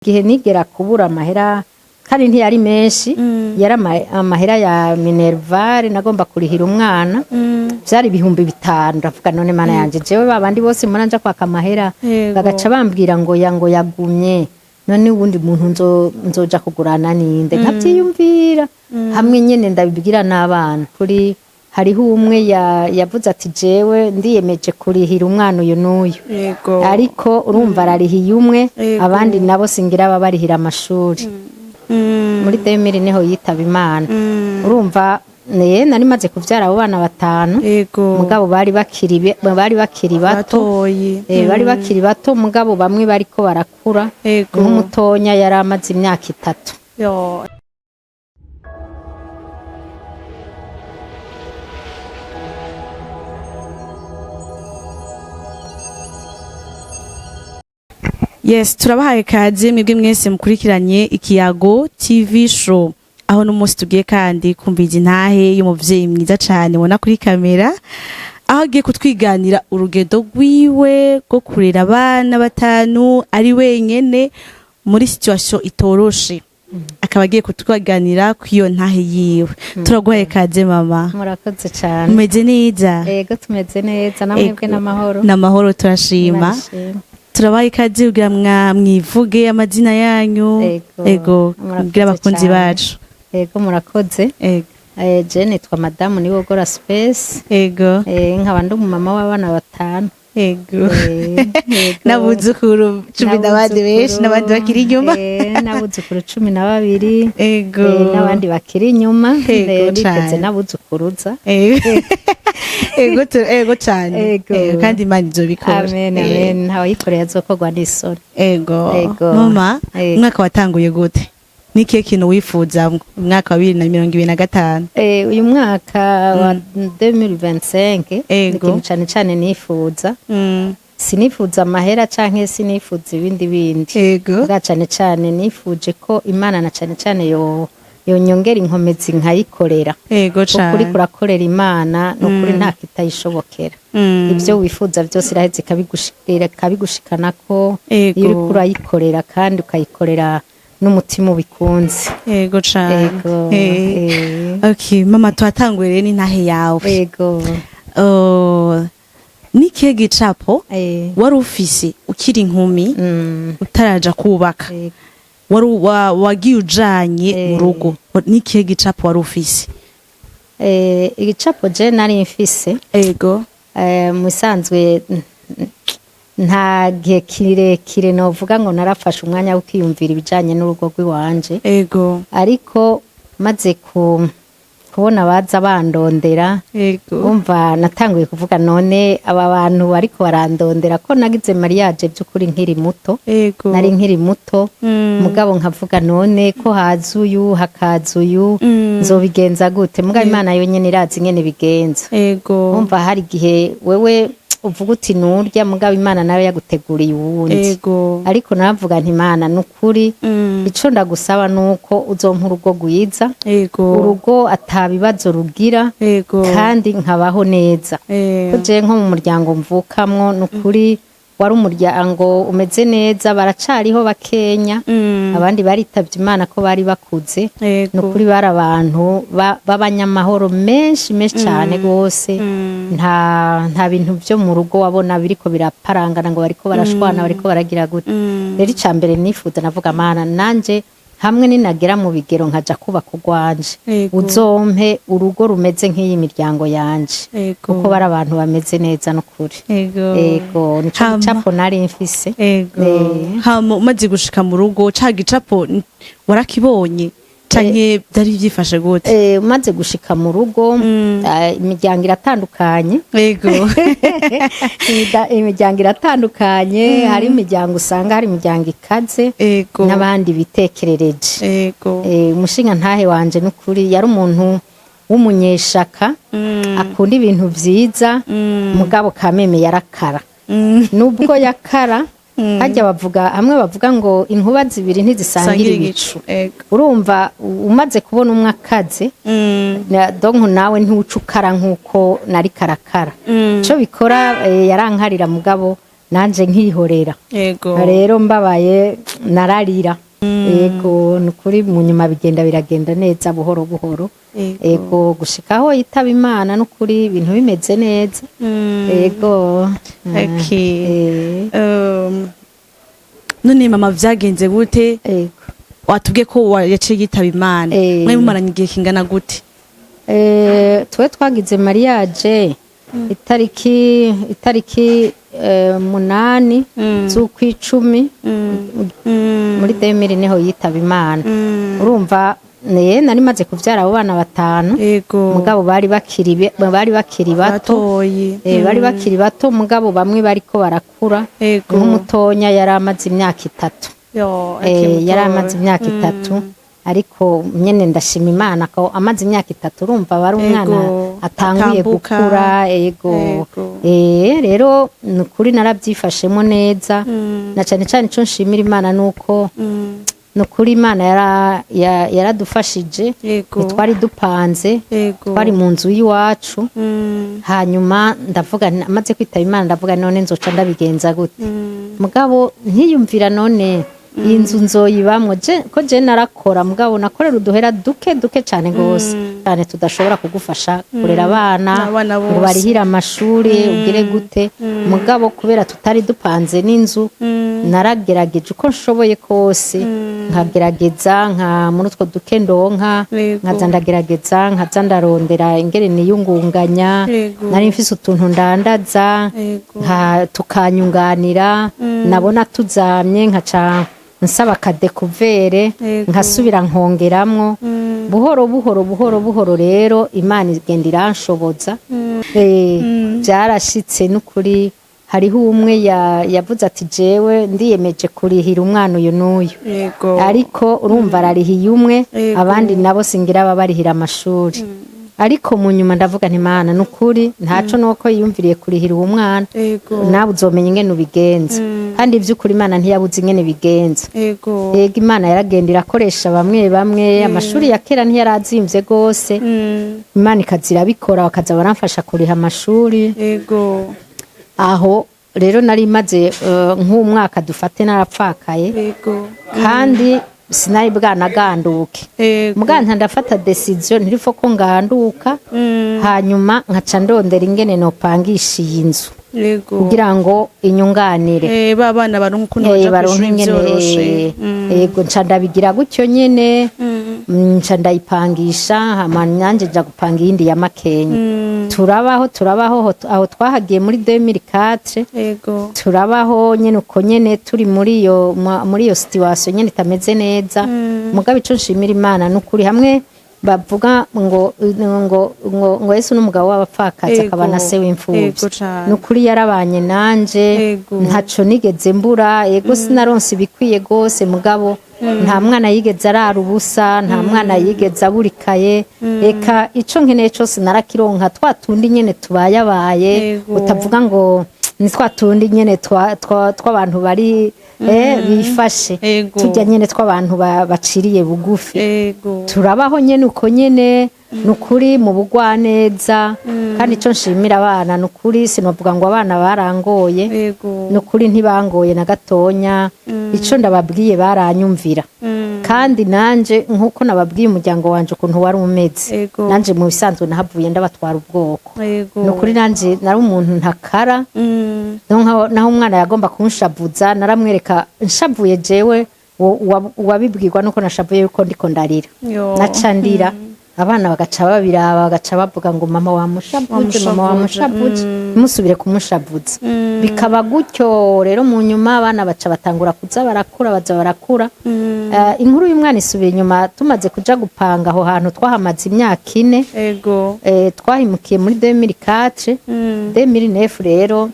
Igihe nigera kubura amahera, kandi ntiyari menshi, yari amahera ya minerval nagomba kurihira umwana, vyari 5000. Ndavuga: "None Mana yanje, jewe babandi bose muranja kwaka amahera, bagaca bambwira ngo ya ngo yagumye, none uwundi muntu nzoja kugurana ninde?" Nkavyiyumvira hamwe nyene ndabibwira n'abana. Kuri hariho umwe yavuze ati: "Jewe ndiyemeje kurihira umwana uyu n'uyu." Ariko urumva ararihiye umwe, abandi nabo singira babarihira amashuri. Muri 2000 niho yitaba Imana. Urumva nari maze kuvyara abo bana batanu. Mugabo bari bakiri bato. Batoyi. Bari bakiri bato, mugabo bamwe bariko barakura. Nk'umutonya yari amaze imyaka 3. Yo. Yes, turabahaye kaze mwebwe mwese mukurikiranye Ikiyago TV Show, aho n'umunsi tugiye kandi kumviza intahe y'umuvyeyi mwiza cane ubona kuri kamera, aho agiye kutwiganira urugendo rwiwe rwo kurera abana batanu ari wenyene muri situation itoroshe. Akaba agiye kutwiganira kw'iyo ntahe yiwe. Turaguhaye kaze, mama. Murakoze cane. Umeze neza? Ego, tumeze neza, namwebwe n'amahoro? N'amahoro, turashima. Imana ishimwe. Turabaha ikaze kugira mwivuge amazina yanyu. Ego. Ego. Murakoze Kugira abakunzi cane. bacu. Ego, murakoze. Ego. Je nitwa madamu Niwogora Space. Nkaba ndi umumama w'abana batanu. Ego. N'abuzukuru 10 n'abandi benshi, n'abandi bakiri inyuma. N'abuzukuru 12. N'abandi bakiri inyuma. Ego, Biteze cane. n'abuzukuruza. Ego, ego cane. Ego. Ego, kandi Imana izobikora. Amen, amen. Ntawayikoreye azokorwa n'isoni. Ego. Ego. Mama, Ego. umwaka watanguye gute? Nikihe kintu wifuza umwaka wa 2025? Uyu mwaka wa 2025, ikintu cane cane nifuza, sinifuza amahera canke sinifuza ibindi bindi, bwa cane cane nifuje ko Imana na cane cane yo yonyongera inkomezi nkayikorera. Ukuri kurakorera Imana, ni ukuri nta kitayishobokera. Ibyo wifuza byose iraheza ikabigushikanako iyo uriko urayikorera kandi ukayikorera n'umutima ubikunze. Ego cane. Ego. Okay, mama, twatanguye rero n'intahe yawe. Ego. Oh, nikihe gicapo wari ufise ukiri inkumi, utaraja kubaka, wari wagiye ujanye mu rugo? Nikihe gicapo wari ufise? Igicapo je nari mfise, mu isanzwe nta gihe kirekire novuga ngo narafashe umwanya wo kwiyumvira ibijanye n'urugo rw'iwanje, ariko maze kubona baza bandondera, umva natanguye kuvuga: "None aba bantu bariko barandondera ko nagize mariage by'ukuri nkiri muto?" Nari nkiri muto, mugabo nkavuga: "None ko haza uyu, hakaza uyu, nzobigenza gute?" Mugabo Imana yonyene irazi ingene bigenza. Umva, hari igihe wewe uvuga uti nurya, mugabo Imana nawe yaguteguriye uwundi. Ariko navuga nti: "Imana, nukuri, ico ndagusaba nuko uzompa urugo rwiza, urugo ata bibazo rugira, kandi nkabaho neza." Ko je nko mu muryango mvukamwo, nukuri wari umuryango umeze neza. Baracariho bakenya, abandi baritavye Imana ko bari bakuze. Nukuri bari abantu b'abanyamahoro menshi menshi cyane rwose. Nta bintu byo mu rugo wabona biriko biraparangana ngo bariko barashwana, bariko baragira gute. Rero icya mbere nifuza, navuga: "Mana, nanje hamwe ninagera mu bigero nkaja kubaka urwanje, uzompe urugo rumeze nk'iyi miryango yanje, kuko bari abantu bameze neza n'ukuri." Ego, nico gicapo nari mfise. Hama umaze gushika mu rugo, ca gicapo warakibonye canke byari byifashe gute? Umaze gushika mu rugo, imiryango iratandukanye. Imiryango iratandukanye. Hari imiryango usanga hari imiryango ikaze, n'abandi bitekerereje. Umushinga ntahe wanje n'ukuri yari umuntu w'umunyeshaka, akunda ibintu vyiza, mugabo kameme yarakara. Nubwo yakara, hajya bavuga, hamwe bavuga ngo inkuba zibiri ntizisangira ibicu. Urumva, umaze kubona umwe akaze, donc nawe ntiwuca ukara nkuko nari karakara. Ico bikora, yarankarira, mugabo Nanje nkihorera. Rero mbabaye nararira. Ego, nukuri mu nyuma bigenda biragenda neza buhoro buhoro. Ego, gushikaho yitaba Imana, nukuri ibintu bimeze neza. Ego. None mama, vyagenze gute? Ego. Watubwiye ko yaciye yitaba Imana. Mwe mumaranye igihe kingana gute? Twe twagize mariage itariki 8 z'ukwicumi muri 2000, niho yitaba Imana. Urumva nari maze kuvyara abo bana batanu. Mugabo bari bakiri bato. Batoyi. Bari bakiri bato, mugabo bamwe bariko barakura. Nk'umutonya yari amaze imyaka 3. Yo, akiri Yari mutoyi. amaze imyaka 3, ariko nyene ndashima Imana ko amaze imyaka 3, urumva bari umwana atanguye Atambuka. gukura. Ego. Rero ni ukuri narabyifashemo neza, na cane cane ico nshimira Imana nuko ni ukuri Imana yaradufashije. Ntitwari dupanze, twari mu nzu y'iwacu. Hanyuma ndavuga, amaze kwitaba Imana, ndavuga: "None nzoca ndabigenza gute?" Mugabo ntiyumvira: "None iyi nzu nzoyibamwo?" Ko je narakora, mugabo nakorera uduhera duke duke cyane gose cyane, tudashobora kugufasha kurera abana Abana ngo bose. barihire amashuri, ugire gute. Mugabo kubera tutari dupanze n'inzu, naragerageje uko nshoboye kose, nkagerageza nka muri utwo duke ndonka, nkaza ndagerageza, nkaza ndarondera ingene niyungunganya. Nari mfise utuntu ndandaza, nka tukanyunganira, nabona tuzamye nkaca nsaba aka découvert, nkasubira nkongeramwo buhoro buhoro buhoro buhoro. Rero Imana igenda iranshoboza. Byarashitse n'ukuri, hariho umwe yavuze ati: "Jewe ndiyemeje kurihira umwana uyu n'uyu." Ariko urumva ararihiye umwe, abandi nabo singira babarihira amashuri. Ariko mu nyuma ndavuga nti: "Mana, nukuri ntaco nuko yiyumviriye kurihira uwo mwana, nawe uzomenya ingene ubigenza." Kandi ivy'ukuri Imana ntiyabuze ingene bigenza. Ego, Imana yaragenda irakoresha bamwe bamwe. Amashuri ya kera ntiyarazimvye gose. Imana ikaza irabikora, bakaza baramfasha kuriha amashuri. Aho rero nari maze nk'umwaka dufate narapfakaye, kandi sinari bwanaganduke. Muganta ndafata décision ntirifo ko nganduka, hanyuma nkaca ndondera ingene nopangisha iyi nzu kugira ngo inyunganire. Ba bana baronka ukuntu baja baronke kw'ishuri ingene vyoroshe. Yego, nca ndabigira gutyo nyene. Nca ndayipangisha, hama nanje nja gupanga iyindi ya Makenya. Turabaho, turabaho aho twahagiye muri 2004. Turabaho nyene uko nyene, turi muri iyo situation nyene itameze neza. Mugabo ico nshimira Imana nukuri, hamwe bavuga ngo Yesu n'umugabo w'abapfakazi akaba na se w'imfuvyi. Cane. Nukuri yarabanye nanje. Ntaco nigeze mbura. Ego, sinaronse ibikwiye gose, mugabo nta mwana yigeze arara ubusa, nta mwana yigeze aburikaye. Eka, ico nkeneye cose narakironka, twa tundi nyene tubayabaye. Utavuga ngo ni twa tundi nyene tw'abantu bari bifashe, tujya nyene tw'abantu baciriye bugufi. Turabaho nyene uko nyene, nukuri mu bugwaneza. Kandi ico nshimira abana, nukuri sinovuga ngo abana barangoye. Nukuri ntibangoye na gatonya. Ico ndababwiye baranyumvira. Kandi nanje nkuko nababwiye umuryango wanje ukuntu wari umeze, nanje mu bisanzwe nahavuye ndabatwara ubwoko. Nukuri nanje nari umuntu ntakara. Naho umwana yagomba kunshavuza, naramwereka nshavuye jewe, wabibwirwa nuko nashavuye yuko ndiko ndarira. Naca ndira, abana bagaca babiraba, bagaca bavuga ngo: "Mama wamushavuje, mama Wamushavuje." wamushavuje, ntimusubire kumushavuza." Bikaba gutyo. Rero mu nyuma abana baca batangura kuza barakura, baza barakura. Inkuru y'umwana isubira inyuma. Tumaze kuja gupanga aho hantu, twahamaze imyaka 4. Twahimukiye muri 2004. 2009 rero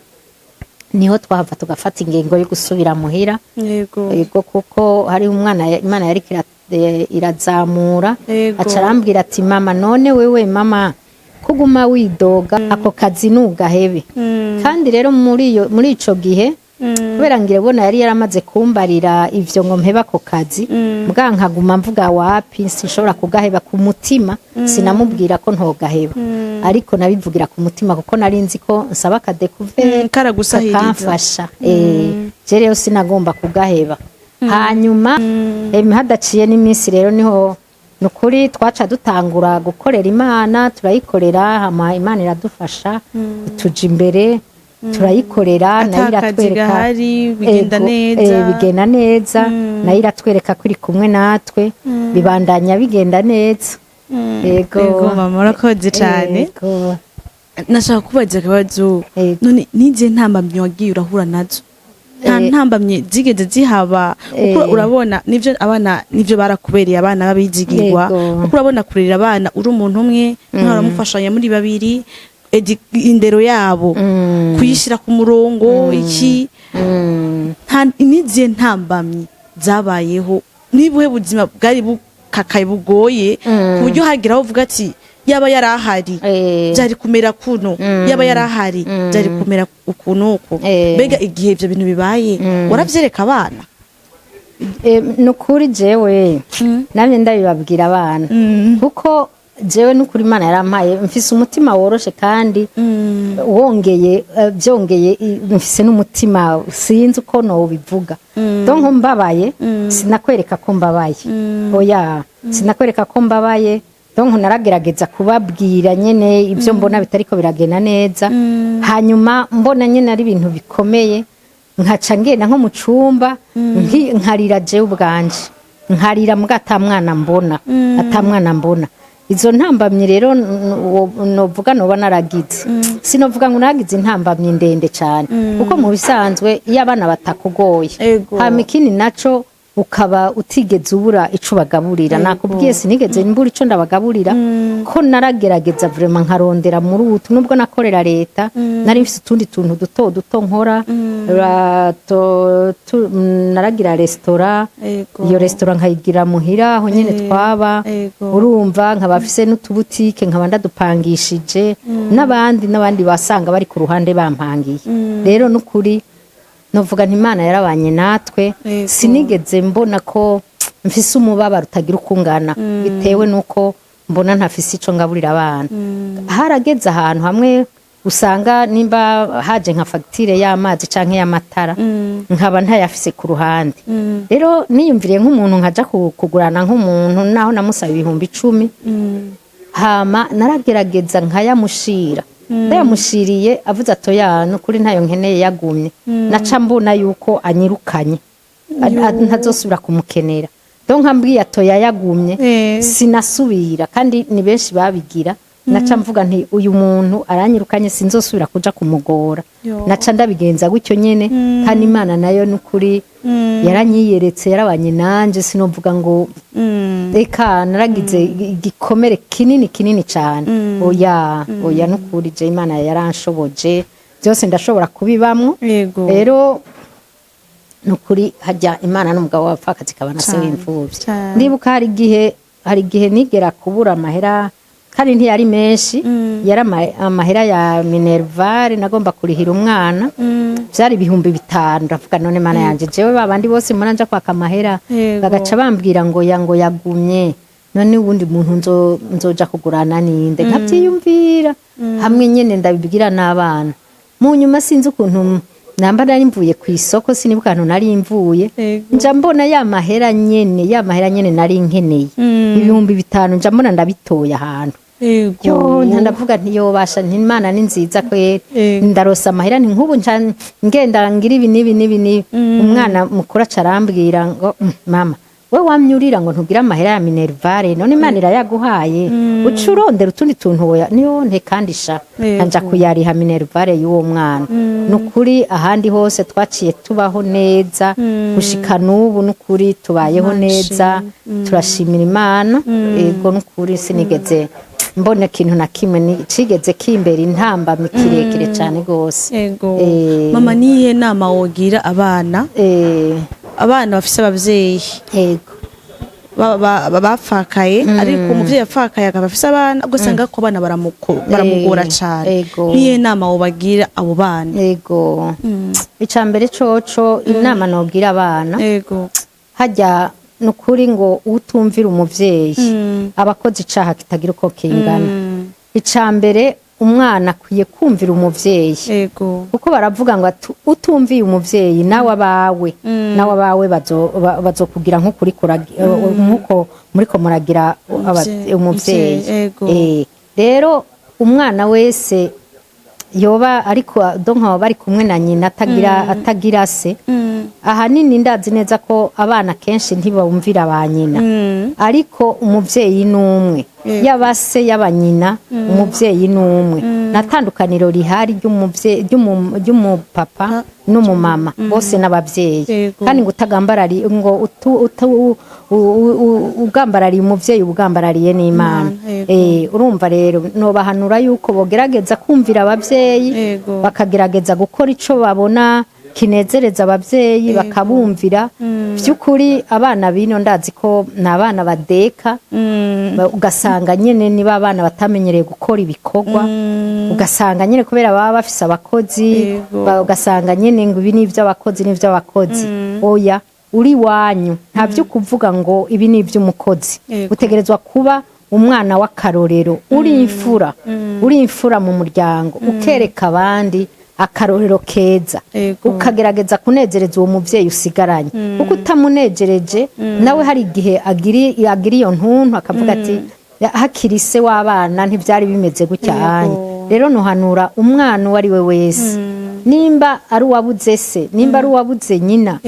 niho twahava tugafata ingingo yo gusubira muhira. Yego, kuko hari umwana Imana yariko irazamura. Aca arambwira ati: "Mama, none wewe mama kuguma widoga, ako kazi nugahebe." Kandi rero muri ico gihe Kubera ngira ubona yari yaramaze kumbarira ivyo ngo mpeba ako kazi, mbwa nkaguma mvuga wapi, sinshobora kugaheba. Ku mutima sinamubwira ko ntogaheba, ariko nabivugira ku mutima, kuko nari nzi ko nsaba aka découvert Karagusahiriza. Kakamfasha. Je rero sinagomba kugaheba. Hanyuma hadaciye n'iminsi rero, niho nukuri twaca dutangura gukorera Imana, turayikorera, hama Imana iradufasha, ituja imbere, turayikorera, nayo Ata kazi iratwereka. gahari, bigenda Ego, neza. Bigenda neza, nayo iratwereka ko iri kumwe natwe, bibandanya bigenda neza. Ego. Ego mama, urakoze cane. Ego. Nashaka kubaza akabazo. Ego. None nize ntambamyi wagiye urahura nazo? Nta ntambamyi zigeze zihaba? Kuko urabona nivyo abana, nivyo barakubereye abana babizigirwa. Kuko urabona kurera abana uri umuntu umwe, mwaramufashanya muri babiri, indero yabo kuyishyira ku murongo iki, nta nizihe ntambamyi zabayeho? Nibuhe buzima bwari bukakaye bugoye, ku buryo hagira aho uvuga ati yaba yari ahari byari kumera kuno, yaba yari ahari byari kumera uku n'uku? Mbega igihe ibyo bintu bibaye waravyereka abana? Nukuri jewe namye ndabibabwira abana, kuko jewe nukuri Imana yarampaye, mfise umutima woroshe, kandi wongeye byongeye mfise n'umutima, sinzi uko nobivuga, donc mbabaye sinakwereka ko mbabaye, oya, sinakwereka ko mbabaye. Donc naragerageza kubabwira nyene ibyo mbona bitariko biragenda neza, hanyuma mbona nyene ari ibintu bikomeye, nkaca ngenda nko mu cumba, nkarira jewe ubwanje, nkarira mbwa ata mwana mbona, ata mwana mbona. Izo ntambamyi rero novuga noba naragize, sinovuga ngo naragize intambamyi ndende cyane, kuko mu bisanzwe iyo abana batakugoye, hama ikindi naco ukaba utigeze ubura ico ubagaburira. Nakubwiye, sinigeze mbura ico ndabagaburira, ko naragerageza vraiment nkarondera muri utu, nubwo nakorera leta, nari mfise utundi tuntu duto duto nkora. Naragira resitora. Iyo resitora nkayigira muhira aho nyene twaba. Urumva, nkaba mfise n'utubutike, nkaba ndadupangishije n'abandi n'abandi, basanga bari ku ruhande bampangiye. Rero n'ukuri novuga nti Imana yarabanye natwe. Sinigeze mbona ko mfise umubabaro utagira uko ungana bitewe n'uko mbona ntafise ico ngaburira abana. Harageze ahantu hamwe usanga nimba haje nka fagitire y'amazi canke y'amatara, nkaba ntayafise ku ruhande. Rero niyumviriye nk'umuntu nkaja kugurana nk'umuntu, naho namusaba 10,000, hama naragerageza nkayamushira. Ndayamushiriye, avuze atoya nukuri ntayo nkeneye, yagumye, naca mbona yuko anyirukanye, ntazosubira kumukenera. Donc ambwiye atoya yagumye, sinasubira. Kandi ni benshi babigira. Naca mvuga nti uyu muntu aranyirukanye, sinzosubira kuja kumugora. Naca ndabigenza gutyo nyene. Kandi Imana nayo nukuri yaranyiyeretse, yarabanye nanje. Sinovuga ngo reka naragize igikomere kinini kinini cyane, oya, oya, nukuri je Imana yaranshoboje byose, ndashobora kubibamwo. Rero nukuri hajya Imana n'umugabo w'abapfakazi ikaba na se w'imfuvyi. Ndibuka hari igihe nigera kubura amahera, kandi ntiyari menshi, yari amahera ya minerval nagomba kurihira umwana, byari 5000. Ndavuga none Mana yanje, jewe babandi bose muranja kwaka amahera, bagaca bambwira ngo ya ngo yagumye, none uwundi muntu nzoja kugurana ninde? Nkabyiyumvira hamwe nyene ndabibwira n'abana. Mu nyuma sinzi ukuntu namba nari mvuye ku isoko, sinibuka ahantu nari mvuye, nja mbona ya mahera nyene, ya mahera nyene nari nkeneye, 5000, nja mbona ndabitoye ahantu. Yo, ndavuga nti yobasha, nti Imana ni nziza kweri. Ndarosa amahera, nti nk'ubu nca ngenda ngira ibi n'ibi n'ibi n'ibi. Umwana mukuru aca arambwira ngo mama, we wamyurira ngo ntugire amahera ya minerval, none Imana irayaguhaye, uca urondera utundi tuntu woya niyo nte. Kandi sha, nja kuyariha minerval y'uwo mwana. Nukuri ahandi hose twaciye tubaho neza gushika n'ubu, nukuri tubayeho Imana neza. ishimwe. Turashimira Imana. Ego, nukuri sinigeze mbona ikintu na kimwe cigeze kimbera intambamyi kirekire cyane rwose. Mama, niyihe nama wogira abana, abana bafise abavyeyi? bapfakaye, ariko umuvyeyi yapfakaye akaba afise abana, ugasanga ko abana baramugora cane. Niyo nama wobagira abo bana? Yego, icya mbere coco, inama nogira abana, hajya ni ukuri ngo utumvira umuvyeyi aba akoze icaha kitagira uko kingana. Icya mbere, umwana akwiye kumvira umuvyeyi, kuko baravuga ngo utumviye umuvyeyi, nawe abawe bazokugira nk'uko muriko muragira Umuvyeyi. umuvyeyi. Rero Rero umwana wese yoba ariko, donc baba bari kumwe na nyina atagira se, ahanini ndazi neza ko abana kenshi ntibumvira ba nyina, ariko umuvyeyi ni umwe. Yaba se, yaba nyina, umuvyeyi ni umwe. Nta tandukaniro rihari ry'umupapa n'umumama, bose n'abavyeyi. Kandi ngo utagambarari ngo ugambarariye umuvyeyi, ugambarariye n'Imana. Imana, yego. Urumva rero nobahanura yuko bogerageza kumvira abavyeyi, bakagerageza gukora ico babona kinezereza abavyeyi, bakabumvira by'ukuri. Abana bino ndazi ko ni abana badeka, ugasanga nyene niba abana batamenyereye gukora ibikorwa, ugasanga nyene kubera baba bafise abakozi, ugasanga nyene ngo ibi ni ivy'abakozi n'ivy'abakozi. Oya, uri iwanyu nta byo kuvuga ngo ibi ni ivy'umukozi. Utegerezwa kuba umwana w'akarorero, uri imfura, uri imfura mu muryango, ukereka abandi akarorero keza, ukagerageza kunezereza uwo muvyeyi usigaranye, kuko utamunejereje nawe hari igihe agira iyo ntuntu akavuga ati: "Hakiri se w'abana ntibyari bimeze gutya." Anye rero nuhanura umwana uwo ari we wese, nimba ari uwabuze se, nimba ari uwabuze nyina,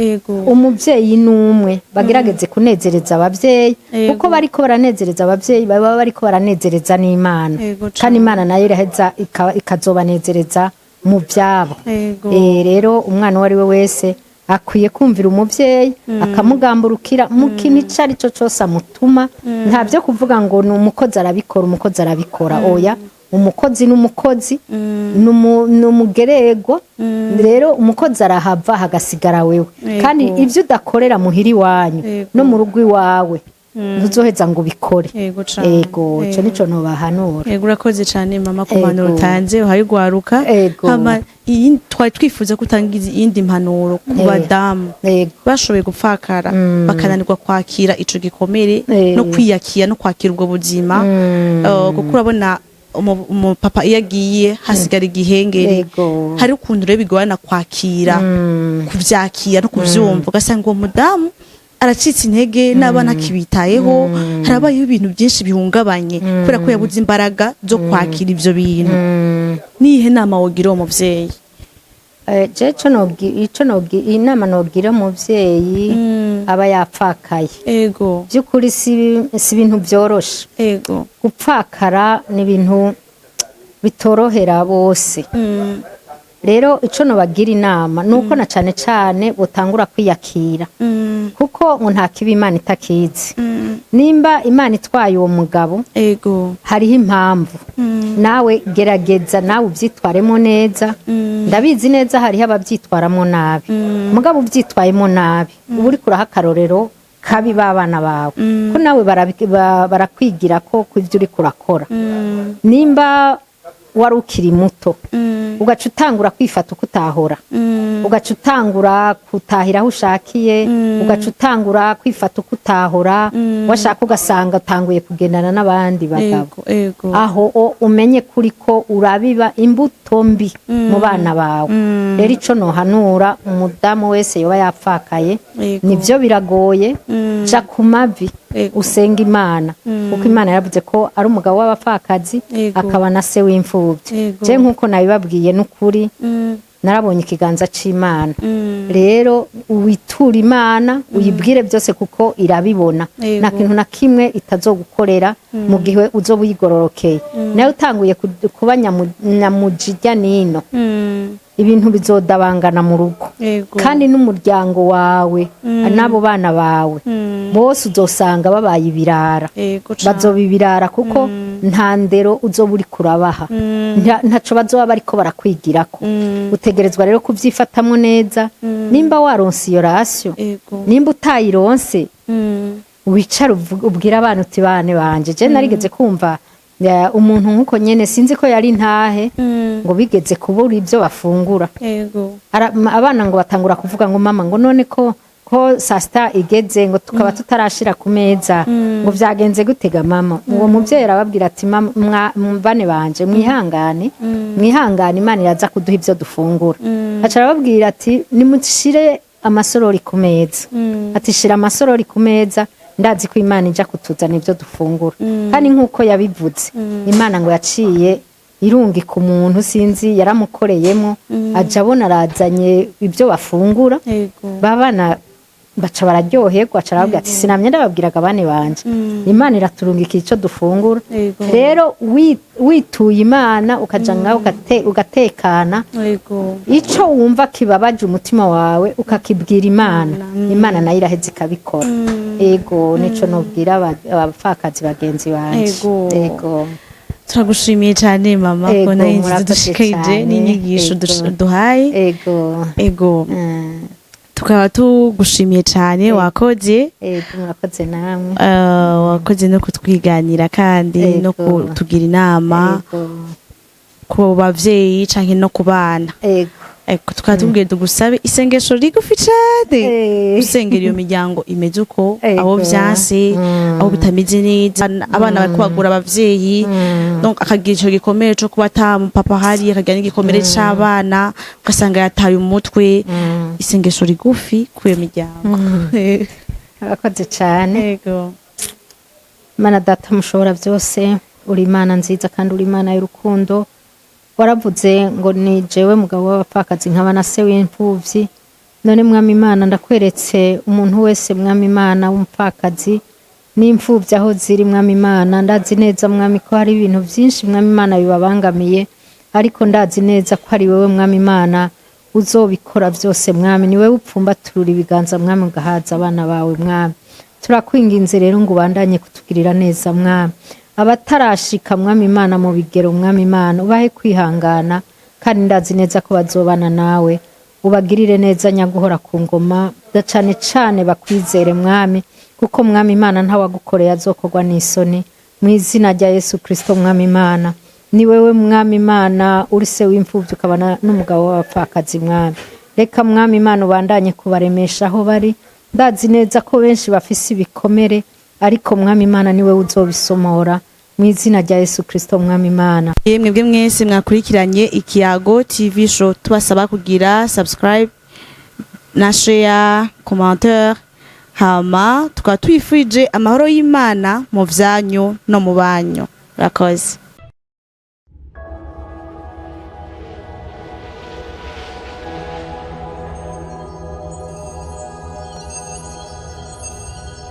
umuvyeyi ni umwe, bagerageze kunezereza abavyeyi, kuko bariko baranezereza abavyeyi baba bariko baranezereza n'Imana, kandi Imana nayo iraheza ikazobanezereza mu byabo. Rero umwana uwo ari we wese akwiye kumvira umuvyeyi, akamugamburukira mu kintu ico ari cyo cose amutuma. Nta byo kuvuga ngo ni umukozi arabikora, umukozi arabikora. Oya, umukozi n'umukozi ni umugerego. Rero umukozi arahava hagasigara wewe. Kandi ibyo udakorera muhira iwanyu no mu rugo iwawe, ntuzoheza ngo ubikore. Yego cane. Ego, ico nico nobahanura. Yego, urakoze cyane mama ku mpanuro utanze uhaye ugwaruka. Hama iyi twari twifuza ko utanga iyindi mpanuro ku badamu bashoboye gupfakara, bakananirwa kwakira ico gikomere no kwiyakira no kwakira ubwo buzima. Kuko urabona umupapa iyo agiye hasigara igihengeri. Hari ukuntu rero bigorana kwakira, kuvyakira no kuvyumva, ugasanga uwo mudamu aracitse intege n'abana akibitayeho, harabayeho ibintu byinshi bihungabanye kubera ko yabuze imbaraga zo kwakira ivyo bintu. Niyihe nama wogira uwo muvyeyi? Je ico nogi inama nogira umuvyeyi aba yapfakaye, by'ukuri si ibintu byoroshe. Gupfakara ni ibintu bitorohera bose. Rero ico nobagira inama ni uko na cane cane botangura kwiyakira, kuko ngo nta kiba Imana itakizi. Nimba Imana itwaye uwo mugabo, hariho impamvu. Nawe gerageza nawe ubyitwaremo neza. Ndabizi neza hariho ababyitwaramo nabi. Mugabo ubyitwayemo nabi, uba uri kuraha akarorero kabi b'abana bawe, ko nawe barakwigira ko ku ibyo uri kurakora. Nimba wari ukiri muto, ugaca utangura kwifata uko utahora, ugaca utangura gutahira aho ushakiye, ugaca utangura kwifata uko utahora, washaka ugasanga utanguye kugendana n'abandi bagabo, ego ego aho umenye kuri ko urabiba imbuto mbi mu bana bawe. Rero ico nohanura umudamu wese yoba yapfakaye, nivyo biragoye, ja ku mavi, usenga Imana, kuko Imana yaravuze ko ari umugabo w'abapfakazi, akaba na se w'imfuvyi. Je nkuko nabibabwiye, n'ukuri narabonye ikiganza c'Imana. Rero witura Imana, uyibwire byose, kuko irabibona. Nta kintu na kimwe itazogukorera mu gihe uzoba uyigororokeye. Nawe utanguye kuba nyamujijya nino, ibintu bizodabangana mu rugo, kandi n'umuryango wawe n'abo bana bawe bose uzosanga babaye ibirara. Ego cane. Bazoba ibirara kuko nta ndero uzoba uri kurabaha. Ntaco bazoba bariko barakwigirako. Utegerezwa rero kubyifatamo neza nimba waronse iyo ration. Nimba utayironse, Wicara ubwire abana uti: "Bane banje, je narigeze kumva umuntu nkuko nyene, sinzi ko yari ntahe, ngo bigeze kubura ibyo bafungura." Abana ngo batangura kuvuga ngo: "Mama," ngo, "none ko saa sita igeze, ngo tukaba tutarashira ku meza, ngo vyagenze gutega mama?" Uwo muvyeyi arababwira ati: "Mama, bane banje, mwihangane, mwihangane, Imana iraza kuduha ivyo dufungura." Aca arababwira ati: "Nimushire amasorori ku meza." Ati: "Shira amasorori ku meza, ndazi ko Imana ija kutuzana ivyo dufungura." Kandi nk'uko yabivuze, Imana ngo yaciye irungika umuntu, sinzi yaramukoreyemo, aja abona arazanye ibyo bafungura. Babana baca bararyoherwa. Aca arababwira ati: "Sinamye ndababwiraga, bane banje, Imana iraturungikira icyo dufungura?" Rero wituye Imana, ukaja ngaho ugatekana, ico wumva kibabaje umutima wawe ukakibwira Imana, Imana nayo iraheza ikabikora. Ego, nico nobwira abapfakazi bagenzi banje. Ego. Turagushimiye cyane mama, Ego, ko nayo nziza murakoze dushikirije cyane. n'inyigisho duhaye. Ego. Ego. Tukaba tugushimiye cyane, wakoze. Ego, murakoze namwe. Wakoze no kutwiganira kandi no kutugira inama ku bavyeyi canke no ku bana. Ego, tukaba tubwiye tugusabe isengesho rigufi cane, usengera iyo miryango imeze uko, abo vyanse, abo bitameze neza, abana bariko bagura abavyeyi, donc akagira ico gikomere co kuba ata papa ahari, akagira n'igikomere c'abana, ugasanga yataye umutwe. Isengesho rigufi kuri iyo miryango. Murakoze cane. Ego. Mana Data mushobora byose, uri Imana nziza kandi uri Imana y'urukundo. Waravuze ngo: "Ni jewe mugabo w'abapfakazi, nkaba na se w'imfuvyi." None Mwami Imana, ndakweretse umuntu wese, Mwami Imana, w'umupfakazi n'imfuvyi aho ziri. Mwami Imana, ndazi neza, Mwami, ko hari ibintu byinshi, Mwami Imana, bibabangamiye, ariko ndazi neza ko ari wewe, Mwami Imana, uzobikora byose. Mwami, ni wewe upfumbaturura ibiganza, Mwami, ugahaza abana bawe. Mwami, turakwinginze rero ngo ubandanye kutugirira neza. Mwami, abatarashika, Mwami Imana, mu bigero, Mwami Imana, ubahe kwihangana, kandi ndazi neza ko bazobana nawe. Ubagirire neza, nyaguhora ku ngoma, da cane cane bakwizere, Mwami, kuko, Mwami Imana, ntawagukoreye azokorwa n'isoni. Mu izina rya Yesu Kristo, Mwami Imana, ni wewe, Mwami Imana, uri se w'imfuvyi ukaba n'umugabo w'abapfakazi. Mwami, reka, Mwami Imana, ubandanye kubaremesha aho bari. Ndazi neza ko benshi bafise ibikomere, ariko, Mwami Imana, ni wewe uzobisomora. Mu izina rya Yesu Kristo, Mwami Imana. Yemwe bwe mwese mwakurikiranye Ikiyago TV Show, tubasaba kugira subscribe na share, commentaire, hama tukaba twifurije amahoro y'Imana mu vyanyu no mu banyu. Rakoze.